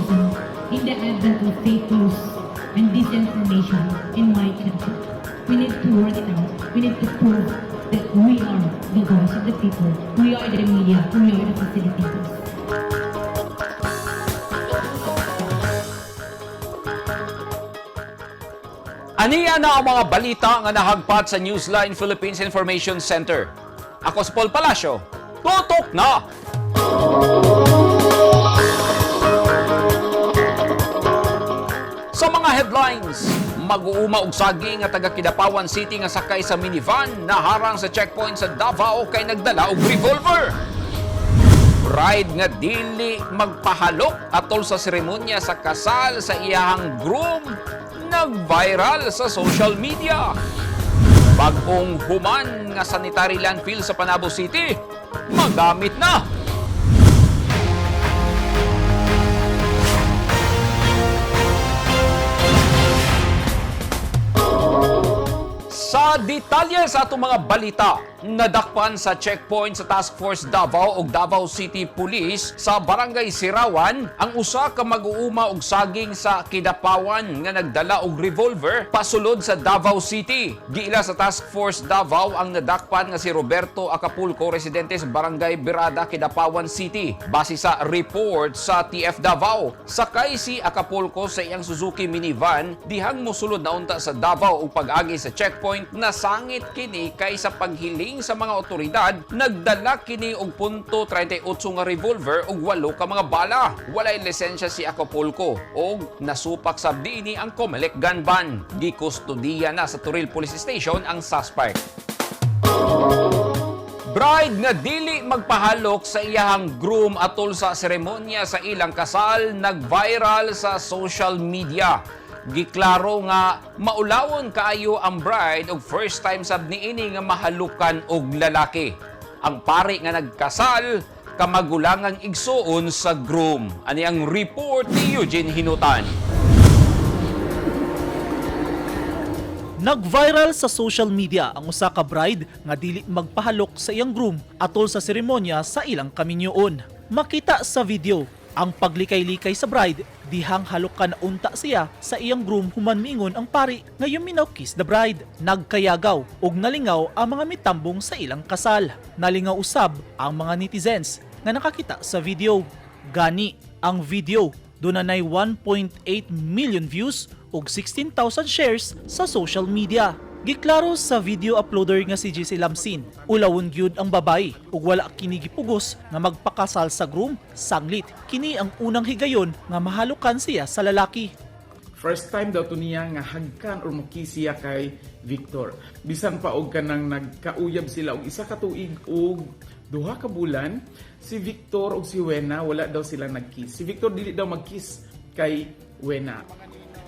journalism in the advent of fake news and disinformation in my country. We need to work it out. We need to prove that we are the voice of the people. We are the media. We are the facilitators. Aniya na ang mga balita nga nahagpat sa Newsline Philippines Information Center. Ako si Paul Palacio. Tutok na! Sa mga headlines, mag-uuma og saging nga taga Kidapawan City nga sakay sa minivan naharang sa checkpoint sa Davao kay nagdala og revolver. Bride nga dili magpahalok atol sa seremonya sa kasal sa iyahang groom nag-viral sa social media. Bagong human nga sanitary landfill sa Panabo City, magamit na. Sa detalye sa atong mga balita, nadakpan sa checkpoint sa Task Force Davao ug Davao City Police sa Barangay Sirawan ang usa ka mag-uuma og saging sa Kidapawan nga nagdala og revolver pasulod sa Davao City. Giila sa Task Force Davao ang nadakpan nga si Roberto Acapulco, residente sa Barangay Birada, Kidapawan City. Base sa report sa TF Davao, sakay si Acapulco sa iyang Suzuki minivan dihang mosulod na unta sa Davao ug pag-agi sa checkpoint nasangit kini kay sa paghiling sa mga otoridad nagdala kini og .38 nga revolver ug 8 ka mga bala. Walay lisensya si Acapulco ug nasupak sab diini ang Comelec gun ban. Gikustudiya na sa Toril Police Station ang suspect. Bride nga dili magpahalok sa iyahang groom atol sa seremonya sa ilang kasal nag-viral sa social media. Giklaro nga maulawon kaayo ang bride og first time sab niini nga mahalukan og lalaki. Ang pari nga nagkasal kamagulangang igsuon sa groom. Ani ang report ni Eugene Hinutan. Nag-viral sa social media ang usa ka bride nga dili magpahalok sa iyang groom atol sa seremonya sa ilang kaminyoon. Makita sa video ang paglikay-likay sa bride dihang halukan unta siya sa iyang groom human miingon ang pari nga you may now kiss the bride. Nagkayagaw ug nalingaw ang mga mitambong sa ilang kasal. Nalingaw usab ang mga netizens nga nakakita sa video. Gani ang video dunay 1.8 million views ug 16,000 shares sa social media. Giklaro sa video uploader nga si JC Lamsin, ulawon gyud ang babae ug wala kini gipugos nga magpakasal sa groom sanglit. Kini ang unang higayon nga mahalukan siya sa lalaki. First time daw to niya nga hagkan or mukis siya kay Victor. Bisan pa og kanang nagkauyab sila og isa ka tuig og 2 ka bulan, si Victor og si Wena wala daw sila nagkiss. Si Victor dili daw magkiss kay Wena.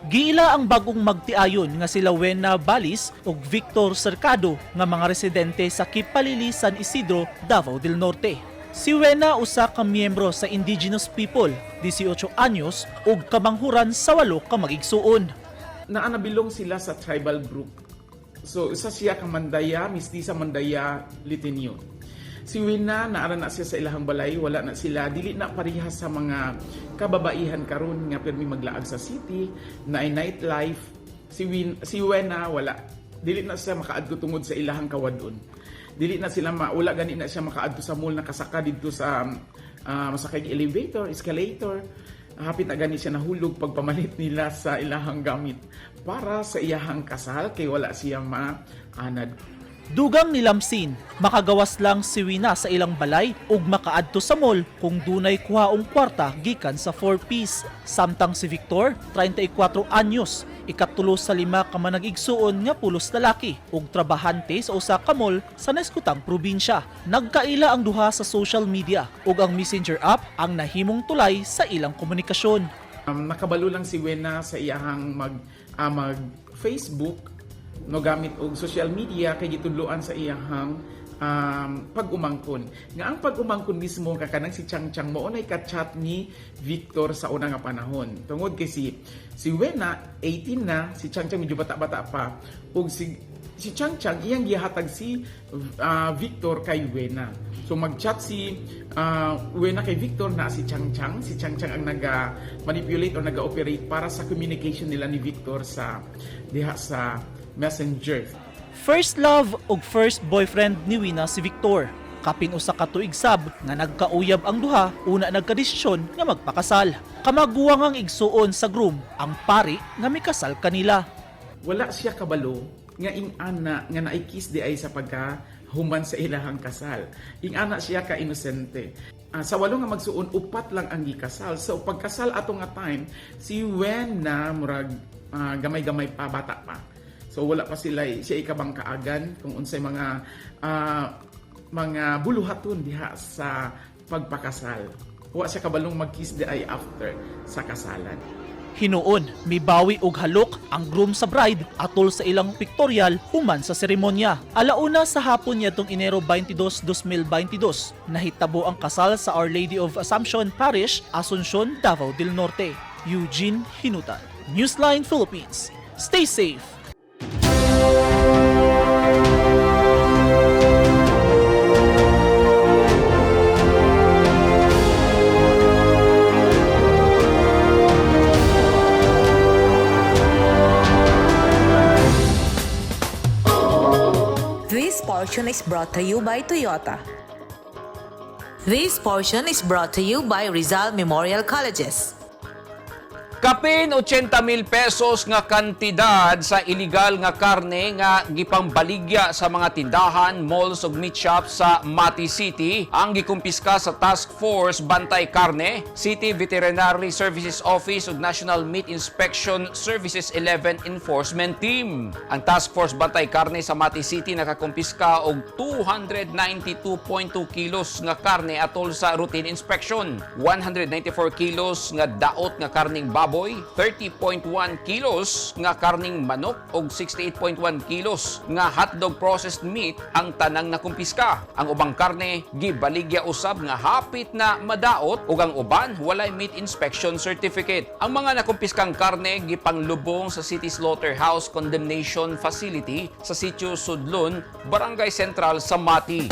Giila ang bagong magtiayon nga sila Wena Balis ug Victor Cercado nga mga residente sa Kipalili, San Isidro, Davao del Norte. Si Wena usa ka miyembro sa indigenous people, 18 anyos ug kamanghuran sa 8 ka magigsuon. Naanabilong sila sa tribal group. So isa siya ka Mandaya, mistisa Mandaya Litinio. Si Wena naara na siya sa ilahang balay, wala na sila, dili na pareha sa mga kababaihan karon nga pirmi maglaag sa city, na ay nightlife. Si Wena wala, dili na siya makaadto tungod sa ilahang kawadon. Dili na sila wala gani na siya makaadto sa mall, nakasaka didto sa masakay elevator, escalator. Hapit na gani siya nahulog pagpamalit nila sa ilahang gamit para sa iyahang kasal kay wala siya maanad. Dugang ni Lamsin, makagawas lang si Wina sa ilang balay ug makaadto sa mall kung dunay kuhaong kwarta gikan sa 4-piece. Samtang si Victor, 34 anyos, ikatulo sa 5 ka manag-igsuon nga pulos lalaki ug trabahante sa usa ka mall sa naeskutang probinsya. Nagkaila ang duha sa social media ug ang Messenger app ang nahimong tulay sa ilang komunikasyon. Nakabalo lang si Wena sa iyahang mag Facebook no gamit og social media kay gitudloan sa iyahang pag-umangkon. Nga ang pag-umangkon mismo kakanang si Chang Chang mao nay ka-chat ni Victor sa una nga panahon. Tungod kay si Wena 18 na, si Chang Chang medyo bata-bata pa ug si Si Chang Chang iyang gihatag si Victor kay Wena. So mag-chat si Wena kay Victor na si Chang Chang. Si Chang Chang ang naga-manipulate or naga-operate para sa communication nila ni Victor sa diha sa Messenger. First love ug first boyfriend ni Wina si Victor. Kapin usa ka tuig sab nga nagkauyab ang duha, una nagkadesisyon nga magpakasal. Kamaguwang ang igsuon sa groom, ang pari nga mikasal kanila. Wala siya kabalo nga ing-ana nga naikis di ay sa pagka human sa ilahang kasal. Ing-ana siya ka inosente. Sa walo nga magsuon, upat lang ang gikasal. So pagkasal ato nga time, si Wen na murag gamay-gamay pa, bata pa. So wala pa sila siya ikabang kaagan kung unsay mga buluhaton diha sa pagpakasal. Wa siya kabalong mag-kiss di ay after sa kasalan. Hinuon, mibawi og halok ang groom sa bride atol sa ilang pictorial human sa seremonya. Alauna sa hapon niadtong Enero 22, 2022, nahitabo ang kasal sa Our Lady of Assumption Parish, Asuncion, Davao del Norte. Eugene Hinutan, Newsline Philippines. Stay safe. This portion is brought to you by Toyota. This portion is brought to you by Rizal Memorial Colleges. Kapin 80 mil pesos nga kantidad sa illegal nga karne nga gipangbaligya sa mga tindahan, malls ug meat shops sa Mati City ang gikumpiska sa Task Force Bantay Karne, City Veterinary Services Office ug National Meat Inspection Services 11 Enforcement Team. Ang Task Force Bantay Karne sa Mati City nakakumpiska og 292.2 kilos nga karne atol sa routine inspection, 194 kilos nga daot nga karning baboy, 30.1 kilos nga karning manok ug 68.1 kilos nga hotdog processed meat ang tanang nakumpiska. Ang ubang karne gibaligya usab nga hapit na madaot ug ang uban walay meat inspection certificate. Ang mga nakumpiskang karne gipanglubong sa City Slaughterhouse Condemnation Facility sa Sitio Sudlon, Barangay Central sa Mati.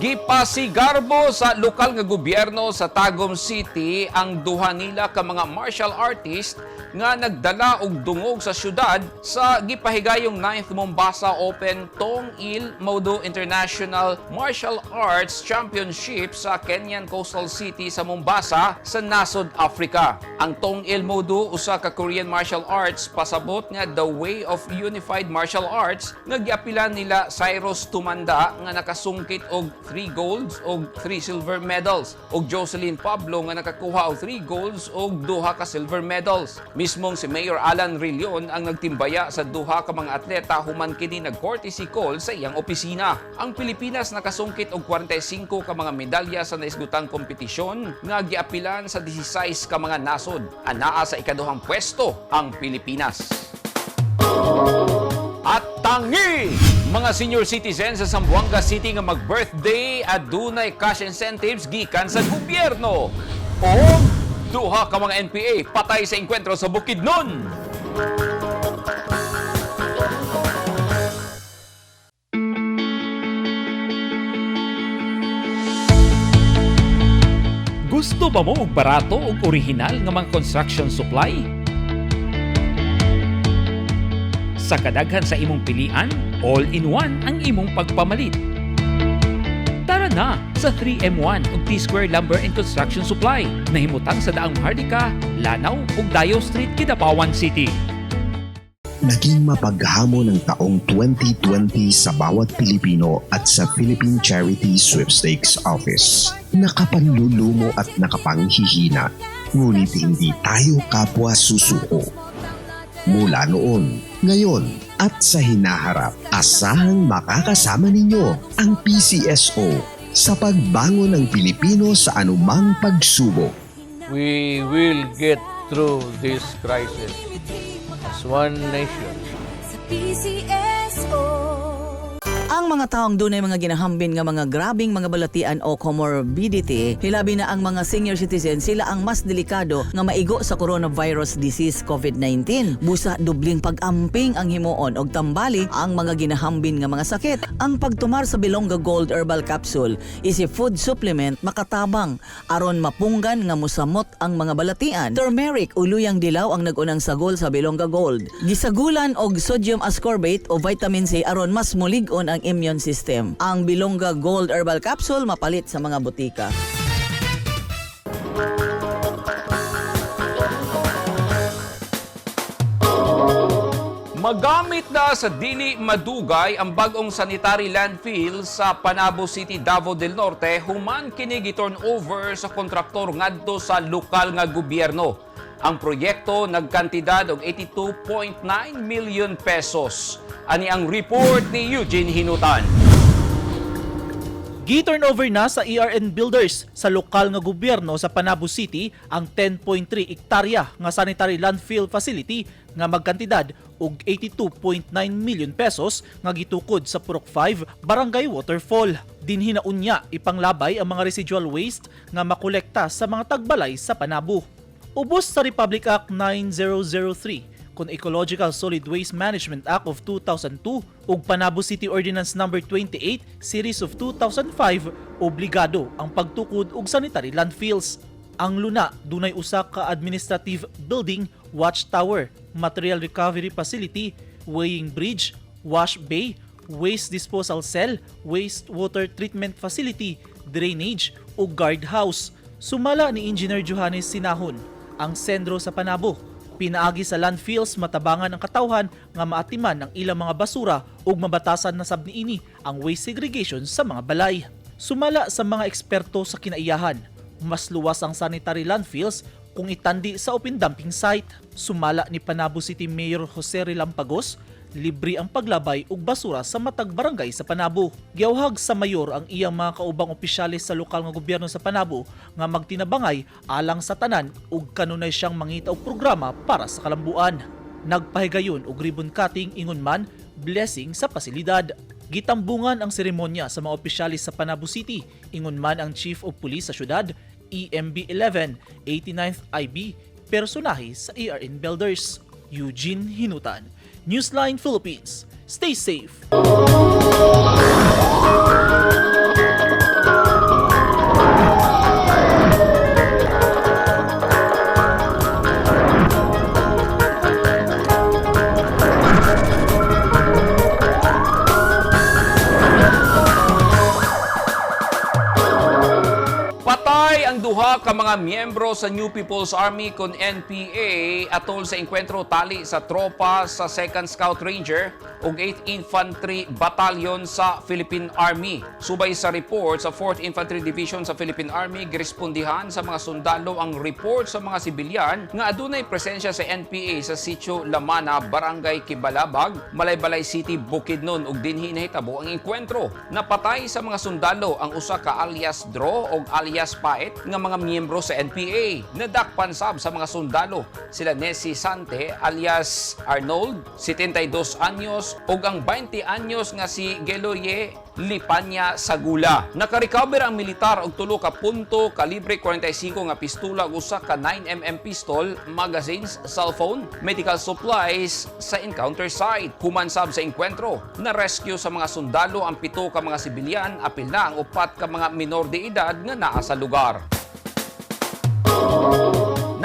Gipasigarbo sa lokal nga gobyerno sa Tagum City ang duha nila ka mga martial artist nga nagdala og dungog sa syudad sa gipahigayong 9th Mombasa Open Tong Il Modo International Martial Arts Championship sa Kenyan Coastal City sa Mombasa sa nasod Africa. Ang Tong Il Modo, usa ka Korean martial arts, pasabot nga the way of unified martial arts nga giapilan nila Cyrus Tumanda nga nakasungkit og 3 golds og 3 silver medals ug Jocelyn Pablo nga nakakuha og 3 golds og duha ka silver medals. Mismong si Mayor Alan Rillon ang nagtimbaya sa duha ka mga atleta human kini nag-courtesy call sa iyang opisina. Ang Pilipinas nakasungkit og 45 ka mga medalya sa naisgutang kompetisyon nga giapilan sa 16 ka mga nasod. Anaa sa ikaduhang pwesto ang Pilipinas. At tangi! Mga senior citizens sa Zamboanga City nga mag-birthday at dunay cash incentives gikan sa gobyerno. O duha ka mga NPA patay sa engkwentro sa Bukidnon. Gusto ba mo og barato ug orihinal nga mga construction supply? Sa kadaghan sa imong pilian, all-in-one ang imong pagpamalit. Tara na sa 3M1 ug T-Square Lumber and Construction Supply. Nahimutang sa Daang Maharlika, Lanao ug Dayo Street, Kidapawan City. Naging mapaghamon ang taong 2020 sa bawat Pilipino at sa Philippine Charity Sweepstakes Office. Nakapanlulumo at nakapanghihina, ngunit hindi tayo kapwa susuko. Mula noon, ngayon at sa hinaharap, asahang makakasama ninyo ang PCSO sa pagbangon ng Pilipino sa anumang pagsubok. We will get through this crisis as one nation. Sa PCSO. Ang Ang mga taong dunay mga ginahambin nga mga grabing mga balatian o comorbidity, hilabi na ang mga senior citizen, sila ang mas delikado nga maigo sa coronavirus disease COVID-19. Busa dubling pag-amping ang himuon og tambali ang mga ginahambin nga mga sakit. Ang pagtumar sa Bilongga Gold Herbal Capsule is a food supplement makatabang aron mapunggan nga musamot ang mga balatian. Turmeric o luyang dilaw ang nag-unang sagol sa Bilongga Gold. Gisagulan og sodium ascorbate o vitamin C aron mas mulig-on ang immune system. Ang Bilongga Gold Herbal Capsule mapalit sa mga butika. Magamit na sa dili madugay ang bag-ong sanitary landfill sa Panabo City, Davao del Norte human kini gi-turn over sa kontraktor ngadto sa lokal nga gobyerno. Ang proyekto nagkantidad og 82.9 million pesos. Ani ang report ni Eugene Hinutan. Gi-turn over na sa ERN Builders sa lokal nga gobyerno sa Panabo City ang 10.3 ektarya nga sanitary landfill facility nga magkantidad og 82.9 million pesos nga gitukod sa Purok 5, Barangay Waterfall. Dinhi na unya ipanglabay ang mga residual waste nga makolekta sa mga tagbalay sa Panabo. Ubos sa Republic Act 9003 kon Ecological Solid Waste Management Act of 2002 ug Panabo City Ordinance Number 28 Series of 2005, obligado ang pagtukod og sanitary landfills. Ang luna dunay usa ka administrative building, watchtower, material recovery facility, weighing bridge, wash bay, waste disposal cell, wastewater treatment facility, drainage ug guardhouse. Sumala ni Engineer Johannes Sinahon, ang sendro sa Panabo, pinaagi sa landfills matabangan ang katawhan nga maatiman ang ilang mga basura ug mabatasan na sab niini ang waste segregation sa mga balay. Sumala sa mga eksperto sa kinaiyahan, mas luwas ang sanitary landfills kung itandi sa open dumping site. Sumala ni Panabo City Mayor Jose Relampagos, libre ang paglabay og basura sa matag barangay sa Panabo. Giawhag sa mayor ang iyang mga kaubang opisyales sa lokal nga gobyerno sa Panabo nga magtinabangay alang sa tanan ug kanunay siyang mangita og programa para sa kalambuan. Nagpahigayon og ribbon cutting ingon man blessing sa pasilidad. Gitambungan ang seremonya sa mga opisyales sa Panabo City, ingon man ang Chief of Police sa syudad, EMB 11, 89th IB, personahe sa ARN Builders. Eugene Hinutan, Newsline Philippines. Stay safe. Patay ang duha ka mga miyembro sa New People's Army kon NPA atol sa engkwentro tali sa tropa sa 2nd Scout Ranger ug 8th Infantry Battalion sa Philippine Army. Subay sa report sa 4th Infantry Division sa Philippine Army, girespondihan sa mga sundalo ang report sa mga sibilyan nga adunay presensya sa NPA sa Sitio Lamana, Barangay Kibalabag, Malaybalay City, Bukidnon ug dinhi nahitabo ang engkwentro. Napatay sa mga sundalo ang usa ka alias Dro og alias Paet nga mga miyembro sa NPA. Nadakpan sab sa mga sundalo sila Nessie Sante alias Arnold, 72 anyos, ug ang 20 anyos nga si Geloye Lipanya Sagula. Nakarecover ang militar og tulo ka punto kalibre 45 nga pistola ug usa ka 9 mm pistol, magazines, cellphone, medical supplies sa encounter site. Human sab sa engkwentro, na-rescue sa mga sundalo ang pito ka mga sibilyan, apil na ang upat ka mga minor de edad nga naa sa lugar.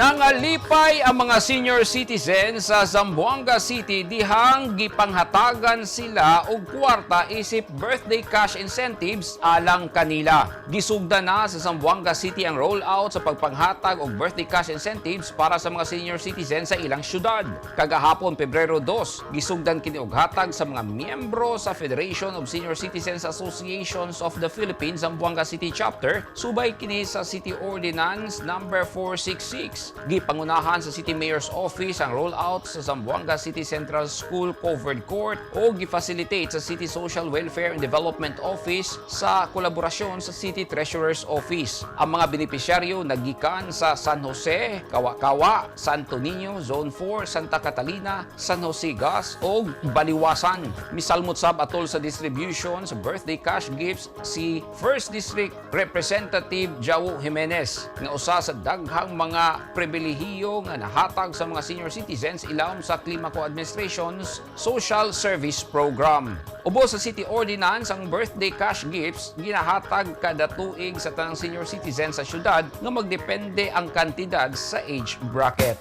Nangalipay ang mga senior citizens sa Zamboanga City dihang gipanghatagan sila og kwarta isip birthday cash incentives alang kanila. Gisugda na sa Zamboanga City ang rollout sa pagpanghatag og birthday cash incentives para sa mga senior citizens sa ilang syudad. Kagahapon, Pebrero 2, gisugdan kini og hatag sa mga miyembro sa Federation of Senior Citizens Associations of the Philippines, Zamboanga City Chapter, subay kini sa City Ordinance Number 466. Gifts. Gipangunahan sa City Mayor's Office ang rollout sa Zamboanga City Central School Covered Court o gi-facilitate sa City Social Welfare and Development Office sa kolaborasyon sa City Treasurer's Office. Ang mga benepisyaryo nagikan sa San Jose, Kawakawa, Santo Niño, Zone 4, Santa Catalina, San Jose Gas o Baliwasan. Misalmot sab atol sa distribution sa birthday cash gifts si First District Representative Jao Jimenez nga usa sa daghang mga pribilehiyo nga nahatag sa mga senior citizens ilawom sa Climaco Administration's Social Service Program. Ubos sa City Ordinance, ang birthday cash gifts ginahatag kada tuig sa tanang senior citizens sa syudad nga magdepende ang kantidad sa age bracket.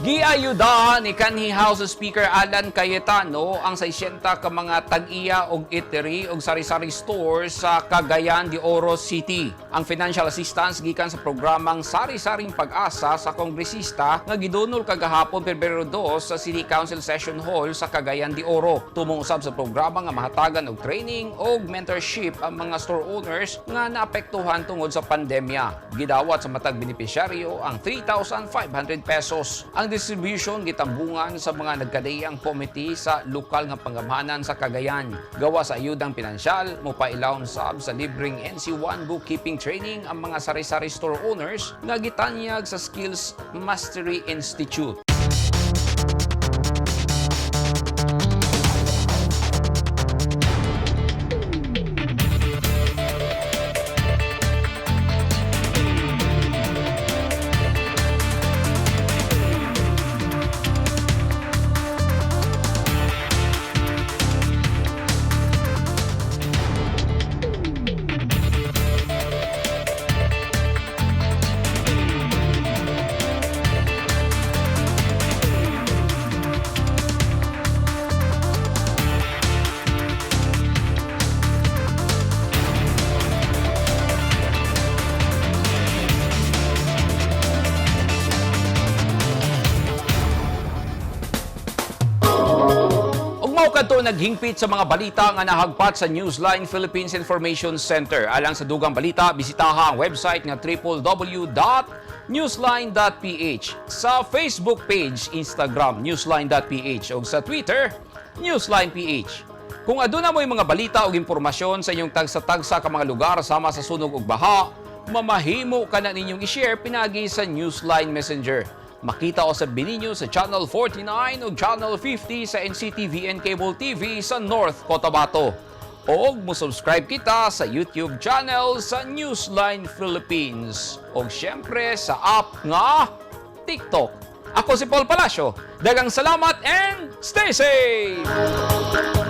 Giayuda ni kanhi House Speaker Alan Cayetano ang 600 ka mga tag-iya og eatery og sari-sari store sa Cagayan de Oro City. Ang financial assistance gikan sa programang Sari-Saring Pag-asa sa kongresista nga gidunol kagahapon Pebrero 2 sa City Council Session Hall sa Cagayan de Oro. Tumong usab sa programa nga mahatagan og training og mentorship ang mga store owners nga naapektuhan tungod sa pandemya. Gidawat sa matag benepisyaryo ang 3,500 pesos. Ang distribution gitambungan sa mga nagkadiyang committee sa lokal nga panggamhanan sa Cagayan. Gawa sa ayudang pinansyal, mopailawom sab sa libreng NC1 bookkeeping training ang mga sari-sari store owners nga gitanyag sa Skills Mastery Institute. Ug mao kadto naghingpit sa mga balita nga nahagpat sa Newsline Philippines Information Center. Alang sa dugang balita, bisitaha ang website nga www.newsline.ph, sa Facebook page, Instagram newsline.ph ug sa Twitter newsline.ph. Kung aduna mo'y mga balita o impormasyon sa inyong tagsa-tagsa ka mga lugar sama sa sunog ug baha, mamahimo ka na ninyong i-share pinagi sa Newsline Messenger. Makita usab ninyo sa Channel 49 o Channel 50 sa NCTVN Cable TV sa North Cotabato. O mo-subscribe kita sa YouTube channel sa Newsline Philippines. O syempre sa app nga TikTok. Ako si Paul Palacio. Daghang salamat and stay safe!